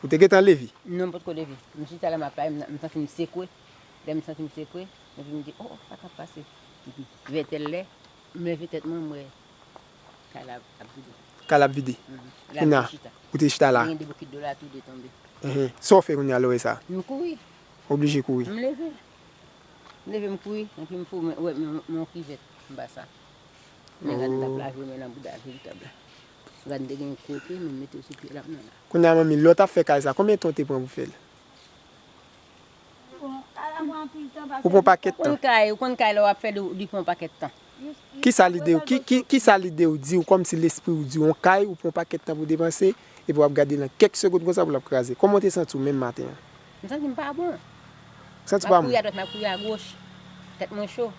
Ou te gentan leve? Non, m potko leve. M chita la, m ap lave, m, m santi m sekwe. Lè m santi m sekwe, epi m di, oh, sa k ap pase? Epi, vè tèl lè, m leve tèt mwen, m wè kay la ap vide. Kay la ap vide. Kounya, ou te chita la. Gen de bokit dlo la tou de tonbe. Sa w fè kounya lè w wè sa? M kouri. Oblije kouri. M leve. M leve, m kouri, epi m fou, m wè men yon kivèt anba sa. Men gad m t ap lave men nan bouda veritab la. Gad m te gen yon kote, men m mete l sou pye la, m nan la. Kounya manmi, lè w t ap fè kay sa, konbyen tan w te pran pou fè l? Ou pran pakèt tan. Ou konn kay, ou konn kay lè w ap fè li, li pran pakèt tan. Kisa lide w, ki, ki, kisa lide w di w kòmsi lespri w di w yon kay ou pran pakèt tan pou depanse epi w ap gade nan kèk segonn konsa pou l ap kraze? Kòman w te santi w menm maten an? M santi m pa bon. Ou santi w pa bon? M ap kouri adwat, m ap kouri agoch. Tèt mwen cho.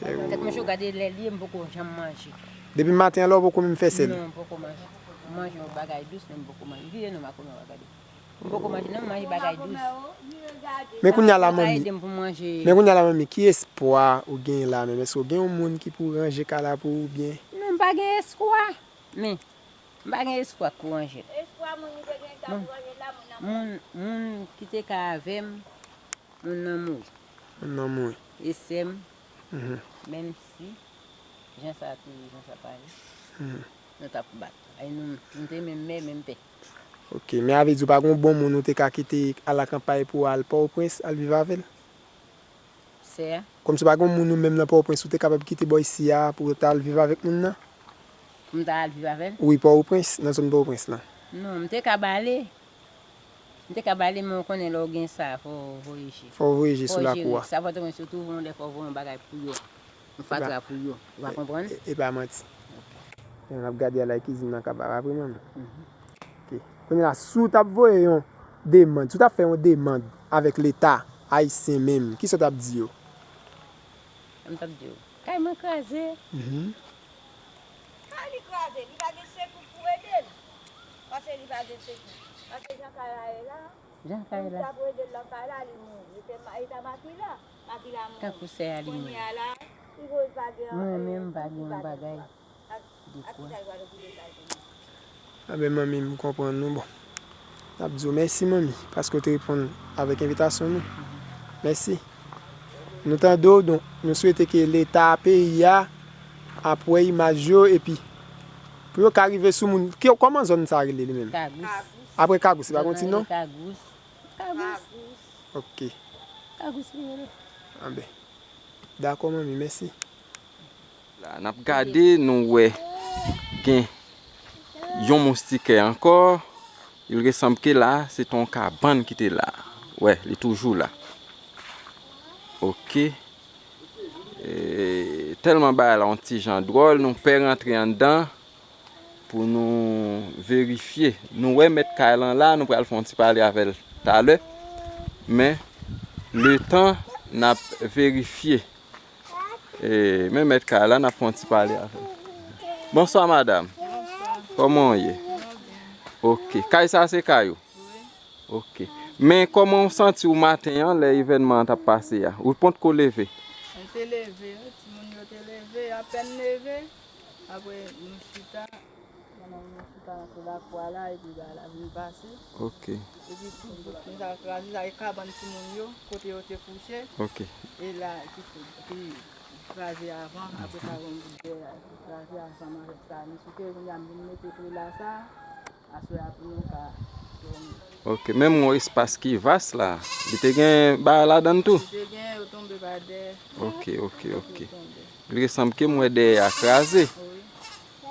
Tèt mwen cho, gade lè l ye, m poko janm manje. Depi maten an la, w poko menm fè sèl? Non, m poko manje. M manje yon bagay dous, men m poko manje. Vire non, m a kòman w ap gade. M poko manje non, m manje bagay dous. Men kounya la manmi, men kounya la manmi, ki espwa ou genyen la menm? Èske w gen yon moun ki pou ranje kay la pou ou oubyen? Non, m pa gen espwa. Men, m pa gen espwa pou ranje l. Bon, moun, moun ki te ka avè m, moun nan mouri. Moun nan mouri. E sè m, menm si jan sa te ye, jan sa pa ye, nou t ap bat. Ay, nou, nou te menm mè, menm pè. Ok, men a vle di w pa gen yon bon moun ou te ka kite alakanpay pou w al Pòtoprens, al viv avè l? Sè a? Kòmsi w pa gen yon moun ou menm nan Pòtoprens ou te kapab kite bò isi a pou w ta al viv avèk moun nan? Pou m ta al viv avè l? Wi, Pòtoprens, nan zòn Pòtoprens lan. Non, m te ka ba l. M te ka ba l, men w konnen lè w gen sa, fò w voye je. Fò w voye je sou lakou a. Sa Pòtoprens yo tou, yon lè fò w voye yon bagay pou yo. Yon fatra pou yo. Ou pa konprann? E pa manti. Jan n ap gade a la, kizin nan ka pa vre manmi. Ok. Kounye a, si w t ap voye yon demann, si w t ap fè yon demann avèk Leta ayisyen menm, kisa w t ap di yo? Sa m t ap di yo? Kay mwen kraze. Kay li kraze, li pa gen sekou pou ede l. Paske li pa gen sekou. Paske jan kay la ye la, moun ki t ap ede l nan kay la, li mouri. Li te, li t a Makila. Makila mouri. Tankou sè a li mouri. Kounye a la, li pa gen anyen. Mwen menm, m pa gen yon bagay. Anben manmi, m konprann nou. Bon, n ap di w mèsi manmi, paske w te reponn avèk envitasyon nou. Mèsi. Nou tande w, donk, nou swete ke Leta peyi a ap wè imaj yo, epi pou yo ka rive sou moun. Kòman zòn sa a rele li menm? Kagous. Apre Kagous, se pa gon ti non? Kagous. Kagous. Ok. Kagous li rele. Anben. Dakò manmi, mèsi. La, n ap gade, nou wè gen yon moustikè ankò. Il ressanm ke la, se te yon kabann ki te la. Wè, li toujou la. Ok. E, tèlman bagay la yon ti jan dwòl, nou pè rantre anndan pou nou verifye. Nou wè mèt kay lan la, nou pral fè yon ti pale avè l talè. Men, letan n ap verifye. E, men mèt kay la, n ap fè yon ti pale avè l. Bonswa, madanm. Bonswa. Kòman w ye? Mwen byen. Ok. Kay sa a se kay ou? Wi. Ok. Men kòman w santi w maten an lè evènman an t ap pase a? Ou potko leve? Mwen te leve, wi. Timoun yo te leve, apèn leve. Apre, nou chita. Pandan nou chita nan lakou a la, epi bagay la vin pase. Ok. Epi tout bout konsa kraze, sa e kabann timoun yo, kote yo te kouche. Ok. E la, ki, ki kraze avan, apre sa, yon bout dèyè ki kraze ansanm avèk sa. Nou site, kounye a, m vin mete pre la sa, aswè a pou nou ka dòmi. Ok, menm yon espas ki vas la, li te gen bagay ladan l tou? Li te gen, yo tonbe pa dèyè. Ok, ok, ok. Li sanble ke m wè dèyè a kraze. Wi.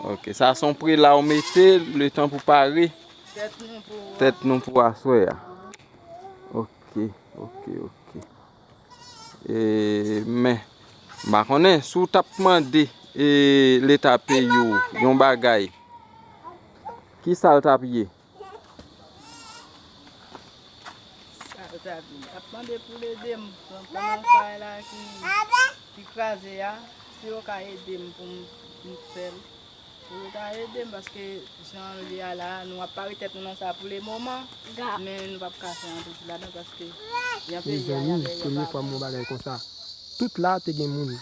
Ok, sa se yon pre la w mete letan pou pare. Tèt nou pou. Tèt nou pou aswè a. Ok, ok, ok. E, men, m pa konnen si w t ap mande, e, Leta peyi w yon bagay, kisa l t ap ye? Sa yo ta di m. Ap mande pou l ede m. Pran, pran nan kay la ki, ki kraze a. Si yo ka ede m pou m, pou m fè l. Pou yo ta ede m, paske jan l ye a la, nou ap pare tèt nou nan sa pou le moman. Men nou p ap ka fè anpil ladan, paske jan peyi a ye a, peyi a pa bon. Mezanmi, premye fwa m wè yon bagay konsa. Tout la te gen moun.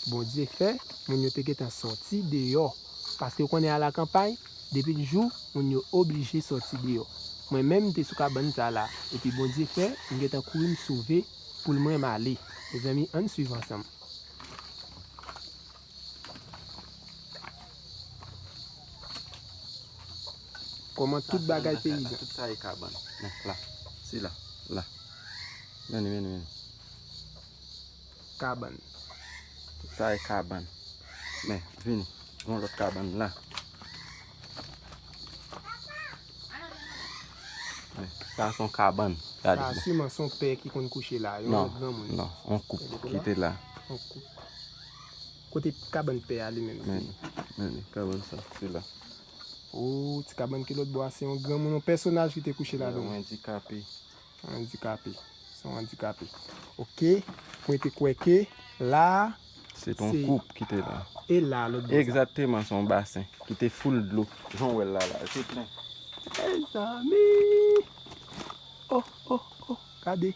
Bondye fè, moun yo te gentan sòti deyò. Paske w konnen alakanpay, depi l jou, moun yo oblije sòti deyò. Mwen menm, m te sou kabann sa la. Epi Bondye fè, m gentan kouri m sove, poul mwen m ale. Mezanmi, ann swiv ansanm. Kòman tout bagay peyizan. Tout sa e kabann. Men, la. Sila. La. Men, men, men. Kabann. Tout sa e kabann. Men, vini. Gon lòt kabann la. Men, sa se yon kabann. Gade. Sa siman se yon pè ki konn kouche la, yon lòt granmoun. Non, yon koup ki te la. Yon koup. Kote kabann pè a li menm? Men, men, kabann sa, se la. O, ti kabann ki lòt bò a, se yon granmoun, yon pèsonaj ki te kouche ladan. Yon andikape. Andikape. Se yon andikape. Ok. Mwen te kwè ke la a, se te yon koup ki te la. E la, lòt bò sa. Egzakteman, se yon basen ki te full dlo. Jan w wè l la, la, se plen. Mezanmi! Oh, oh, oh, gade.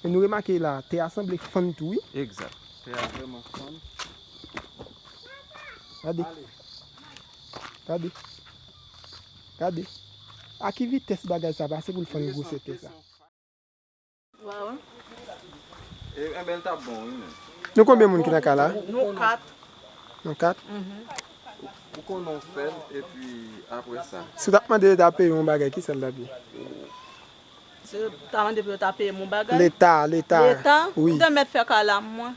E nou remake la, tè a sanble fann tou, wi. Egzak. Tè a vrèman fann. Gade. Gade. Gade. A ki vitès bagay sa pase pou l fann gwosè tè sa? Waw. E, enben, l t ap bon, wi, men. Nou konbyen moun ki nan kay la? Nou kat. Nou kat? Mhm. Ou konnen w fè l, epi apre sa. Si w t ap mande yo ta peye yon bagay, kisa l t ap ye? Si yo ta mande pou yo ta peye m yon bagay? Leta, Leta. Leta? Wi. M te mèt fè kay la mwen.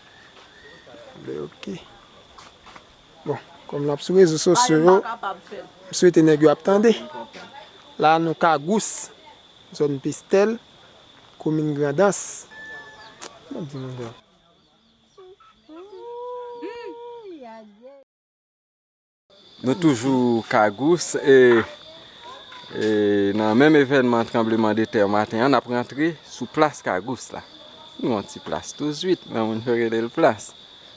Enben, ok. Bon, kòm l ap sou rezo sosyo yo, m swete nèg yo ap tande. La, nou Kagous, zòn Pestèl, komin Grandans. Mwen di moun yo. Nou toujou Kagous, e, e nan menm evènman tranblemanntè maten an, n ap rantre sou plas Kagous la. Nou yon ti plas tou zwit, men moun yo rele l plas.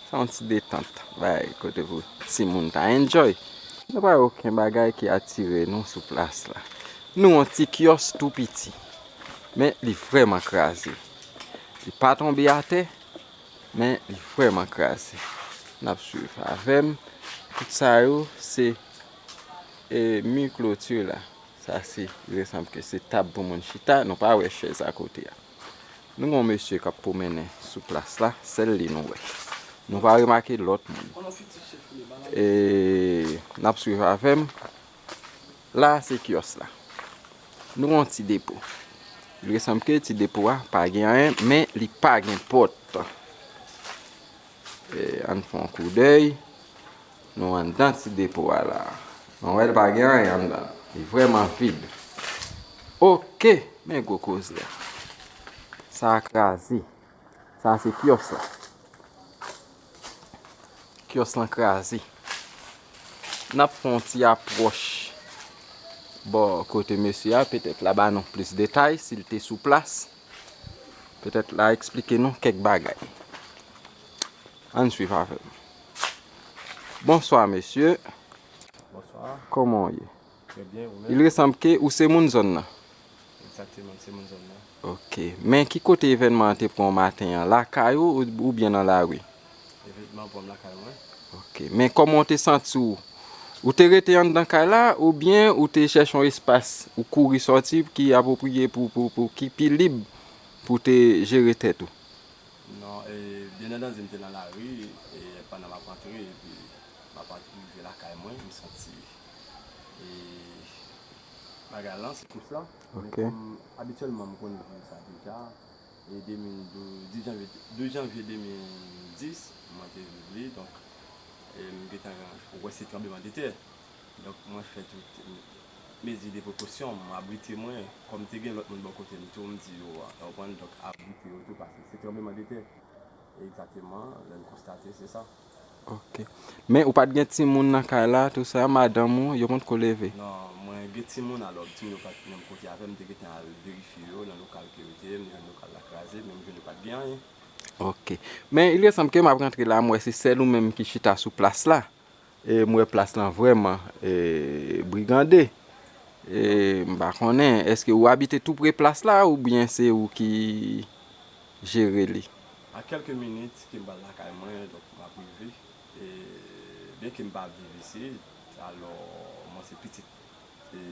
Sa yon ti detant, bay kote pou timoun ta enjoy. Nou pa wè okenn bagay ki atire nou sou plas la. Nou yon ti kyòs tou piti, men li vrèman kraze. Li pa tonbe atè, men li vrèman kraze. N ap swiv avè m. Tout sa yo, se, e, mi kloti la. Sa se, il me semble que se tab pou moun chita. Nou pa wè chèz akote a. Nou gen yon mesye k ap pwomennen sou plas la. Sèl li nou wè. Nou pa remake lòt moun. E, n ap swiv avè m. La, se kyòs la. Nou gen yon ti depo. Il me semble que ti depo a pa gen anyen, men li pa gen pòt. E, ann fè yon koudèy. Nou anndan ti depo a la. Nou wè l pa gen anyen anndan. Li vrèman vid. Ok, men gwo koze a. Sa a kraze. Sa a se kyòs la. Kyòs lan kraze. N ap fè yon ti apwòch bò kote mesye a, petèt l a ba nou plis detay si l te sou plas. Petèt l a eksplike nou kèk bagay. Ann swiv avè m. Bonswa, mesye. Bonswa. Kòman w ye? Trè byen, ou menm? Il me semble que ou se moun zòn nan. Egzakteman, se moun zòn nan. Ok. Men ki kote evènman an te pran w maten an? Lakay ou oubyen nan lari? Evènman an pran m lakay mwen. Ok. Men kòman w te santi w? Ou te rete anndan kay la oubyen ou te chèche yon espas, ou kouri sòti ki apwopriye pou, pou, pou, ki pi lib pou w te jere tèt ou? Non, e, byen antandi, m te nan lari, e, pandan m ap antre, epi m ap rive lakay mwen, m santi, e, bagay lan, sekous la. Men kòm abityèlman m konn viv sa deja, e de mil douz, dis janvye, douz janvye de mil dis, mwen te viv li, donk, e, m gentan wè se tranblemanntè. Donk, mwen fè tout mezi de prekosyon, m abrite mwen, kòm te gen lòt moun bò kote m tou, m di yo, w konprann, donk abrite yo tou, paske se tranblemanntè. Egzakteman, lè n konstate, se sa. Ok. Men ou pa t gen timoun nan kay la, tou sa, madanm ou, yo potko leve? Non, mwen gen timoun, alò, timoun yo pa t menm kote avè m, m te gentan al verifye yo nan lokal ke yo te ye, m jwenn lokal la kraze, men m jwenn yo pa t gen anyen. Ok. Men, il me semble que m ap rantre la, m wè se sèl ou menm ki chita sou plas la. E m wè plas lan vrèman, e, brigande. E m pa konnen, èske ou abite tou pre plas la oubyen se ou ki jere li? A kèlke minit ke m pral lakay mwen, donk m ap rive. E, byenke m pa viv isit, alò, mwen se pitit, e,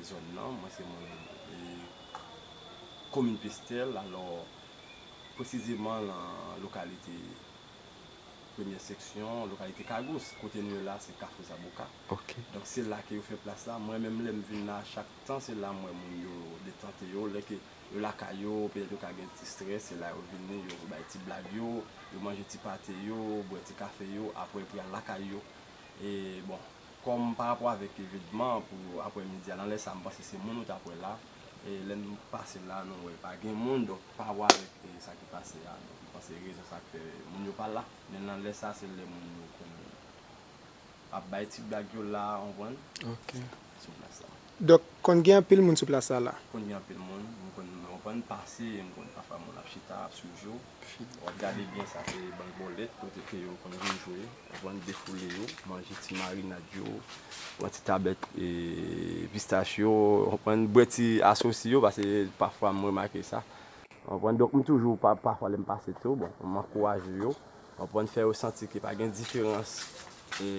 zòn nan, mwen se moun, e, komin Pestèl, alò, presizeman nan lokalite premyè seksyon, lokalite Kagous, kote nou ye la, se Kafou Zaboka. Ok. Donk, se la ke yo fè plas la. Mwen menm, lè m vin la, chak tan, se la m wè moun yo detante yo. Lè ke yo lakay yo, petèt yo ka gen ti strès, se la yo vini, yo bay ti blag yo, yo manje ti pate yo, bwè ti kafe yo, apre pou y al lakay yo. E bon, kòm pa rapò avèk evènman pou aprèmidi a, nan lè sa, m panse se moun ou t ap wè la. E lè n pase la, nou wè pa gen moun, donk pa rapò avèk, e, sa ki pase a. Donk, m panse rezon sa k fè moun yo pa la. Men nan lè sa, se lè moun yo konn ap bay ti blag yo la, w konprann? Ok. Sou plas la. Donk, konn gen anpil moun sou plas la la? Konn gen anpil moun, m konn, w konprann, pase, m konn pafwa moun ap chita, ap swiv yo. W ap gade byen, sa se bank bòlèt, kote ke yo konn vin jwe, w konprann, defoule yo, manje ti marinad yo, pran ti tablèt, e, pistach yo, w konprann, bwè ti asosi yo, paske pafwa m remake sa. W konprann? Donk, m toujou, pa, pafwa, lè m pase tou, bon, m ankouraje yo. W konprann? Fè yo santi ke pa gen diferans, e,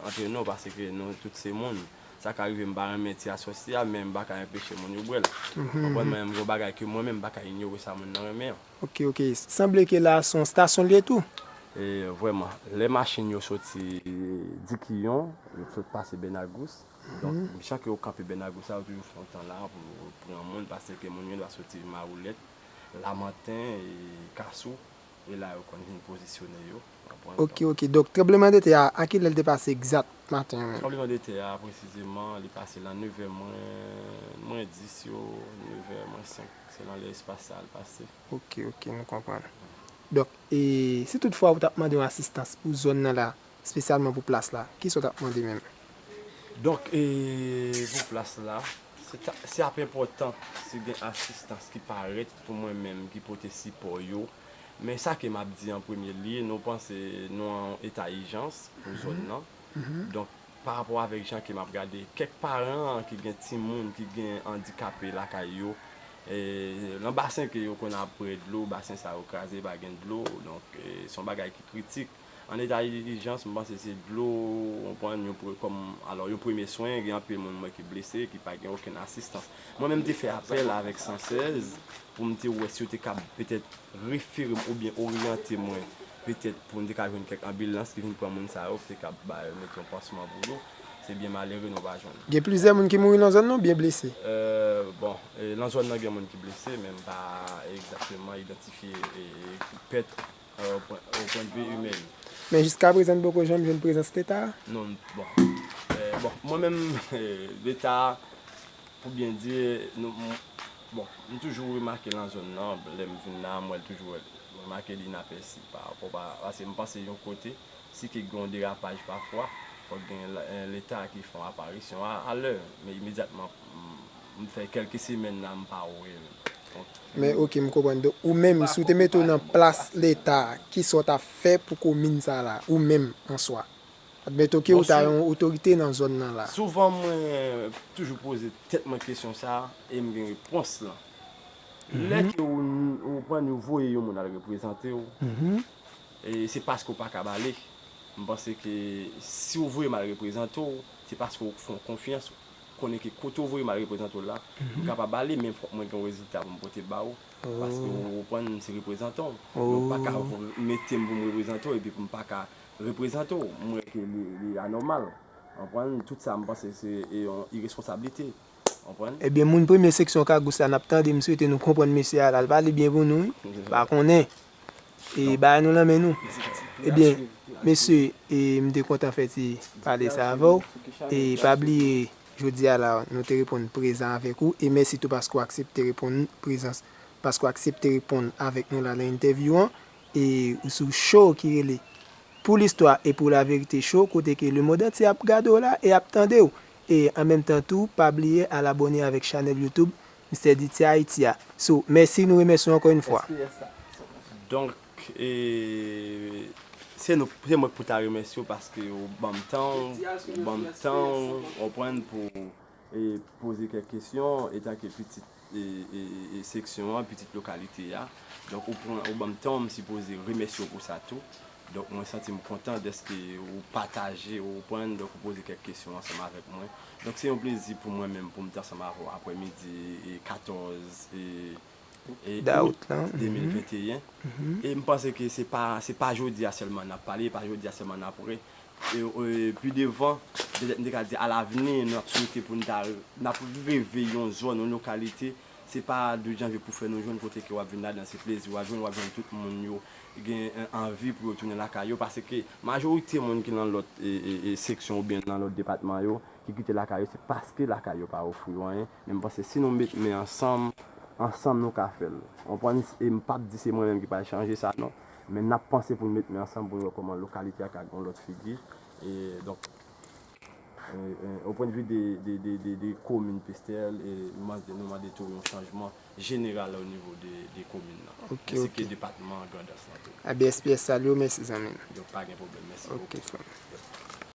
ant nou, paske nou tout se moun. Sa ka rive m pa renmen ti asosi a, men m pa ka enpeche moun yo bwè l. W konprann? Mwen menm, m gen yon bagay ke mwen menm, m pa ka inyore sa moun nan renmen an. Ok, ok. Sanble ke la, se yon stasyon l ye tou? E, vrèman, lè machin yo soti Dikiyon, yo sot pase Bènagous. Donk, jan ke yo kanpe Bènagous la, yo toujou fè yon tan la pou pran moun, paske moun yo dwa soti Mawoulèt, Lamanten, e Kasou. E la yo konn vin pozisyone yo, w konprann? Ok, ok. Donk, tranblemanntè a, a kilè l te pase egzat maten an menm? Tranblemanntè a, presizeman, li pase lan nevè mwen, mwen dis yo, nevè mwen senk. Se lan lè espas sa a l pase. Ok, ok, nou konprann. Donk, e si toutfwa ou t ap mande yon asistans pou zòn nan la, espesyalman pou plas la, kisa w t ap mande menm? Donk, e, pou plas la, se ta, se ap enpòtan si gen asistans ki parèt pou mwen menm ki pote sipò yo. Men sa ke m ap di an premye lye, nou panse nou an eta ijans pou zòn nan. Donk, pa rapò avèk jan ke m ap gade kèk paran ki gen timoun ki gen andikape lakay yo, e, nan basen ke yo konn ap pran dlo, basen sa yo kraze, pa gen dlo, donk, e, se yon bagay ki kritik. An eta ijans, m panse se dlo, w konprann, yon pre-, kòm, alò, yon premye swen, gen anpil moun mwen ki blese, ki pa gen okenn asistans. Mwen menm te fè apèl avèk san sèz pou m te wè si yo te kab petèt refere m oubyen oryante mwen, petèt pou m te ka jwenn kèk anbilans ki vin pran moun sa yo, ki te kab ba yo, mete yon pansman pou yo. Se byen malere nou pa jwenn. Gen plizyè moun ki mouri nan zòn nan oubyen blese? E, bon, e, nan zòn nan gen moun ki blese, men m pa egzakteman idantifye, e, pèt, e, o pwen, o pwen de vi imèn. Men jiskaprezan, n poko janm jwenn prezans Leta a? Non, bon. E, bon, mwen menm, e, Leta a, pou byen di, nou, m, bon, m toujou remake lan zòn nan, lè m vin la, m wè l toujou, remake li inapèsi pa rapò pa, paske m panse yon kote, si ke gen yon derapaj pafwa, fòk gen la, e, Leta ki fè yon aparisyon a, alè, men imedyatman, m, m fè kèlke semèn la, m pa wè l. Donk, men, ok, m konprann. Donk, ou menm, si w te mete w nan plas Leta, kisa w t ap fè pou komin sa la, ou menm, an swa? Admeton ke ou ta yon otorite nan zòn nan la. Souvan, mwen toujou poze tèt mwen kesyon sa a e m gen repons lan. Lè ke ou, ou pran, ou voye yon moun al reprezante w, e se paske w pa kab ale. M panse ke si w voye m al reprezante w, se paske w fè w konfyans, ou konnen ke kote w voye m al reprezante w la, m kapab ale, men fòk mwen gen yon rezilta pou m pote ba w. Paske w konprann, m se reprezantan w. Men w pa ka mete m pou m reprezante w epi pou m pa ka reprezante w. M wè ke li, li anòmal. Konprann? Tout sa, m panse se, e, yon iresponsablite. Konprann? Ebyen, moun premye seksyon Kagous la, n ap tande, m swete nou konprann mesye a la, l pale byen pou nou, wi. Pa konnen. E bagay nou lan men nou. Ebyen, mesye, e m te kontan fè ti pale sa avè w. E pa bliye, jodi a la, nou te reponn prezan avèk ou. E mèsi tou paske w aksepte reponn prezans, paske w aksepte reponn avèk nou la nan entèvyou an. E ou sou show ki rele Pou Listwa e Pou Laverite Show, kote ke lemonn antye ap gade w la e ap tande w. E an menm tan tou, pa bliye al abòne avèk chanèl YouTube Mister D T Haiti a. So, mèsi, nou remèsye w ankò yon fwa. Donk, e, se nou, se mwen pou ta remèsye w paske w ban m tan w, w ban m tan w, w konprann, pou, e, poze kèk kesyon, etanke pitit, e, e, e, seksyon an, pitit lokalite a. Donk, ou pran, ou ban m tan, m sipoze remèsye w pou sa tou. Donk, mwen santi m kontan dèske ou pataje, ou konprann, donk ou poze kèk kesyon ansanm avèk mwen. Donk, se yon plezi pou mwen menm pou m te ansanm avè w aprèmidi e katòz e, e out de mil venteyen. E m panse ke se pa, se pa jodi a sèlman n ap pale, pa jodi a sèlman n ap wè. E, e, pi devan, petèt m te ka di alavni, n ap swete pou n ta, n ap reve yon zòn, yon lokalite. Se pa dout janvye pou fè nou jwenn kote ke w ap vin ladan, se plezi w ap jwenn, w ap jwenn tout moun yo gen, e, anvi pou yo tounen lakay yo, paske majorite moun ki nan lòt, e, e, e, seksyon oubyen nan lòt depatman yo, ki kite lakay yo, se paske lakay yo pa ofri yo anyen. Men m panse si nou met men ansanm, ansanm nou ka fè l. Ou konprann? E m p ap di se mwen menm ki pral chanje sa, non. Men n ap panse pou n met men ansanm pou n wè kòman lokalite a ka gen yon lòt figi. E, donk, e, e, o pwennvi de, de, de, de, de komin Pestèl, e, nou mande, nou mande tou yon chanjman jeneral o nivo de, de komin nan. Ok, ensi ke depatman Grandans lan tou. A B S P S salye w, mèsi zanmi m. Donk, pa gen pwoblèm, mèsi bokou. Ok, frè m.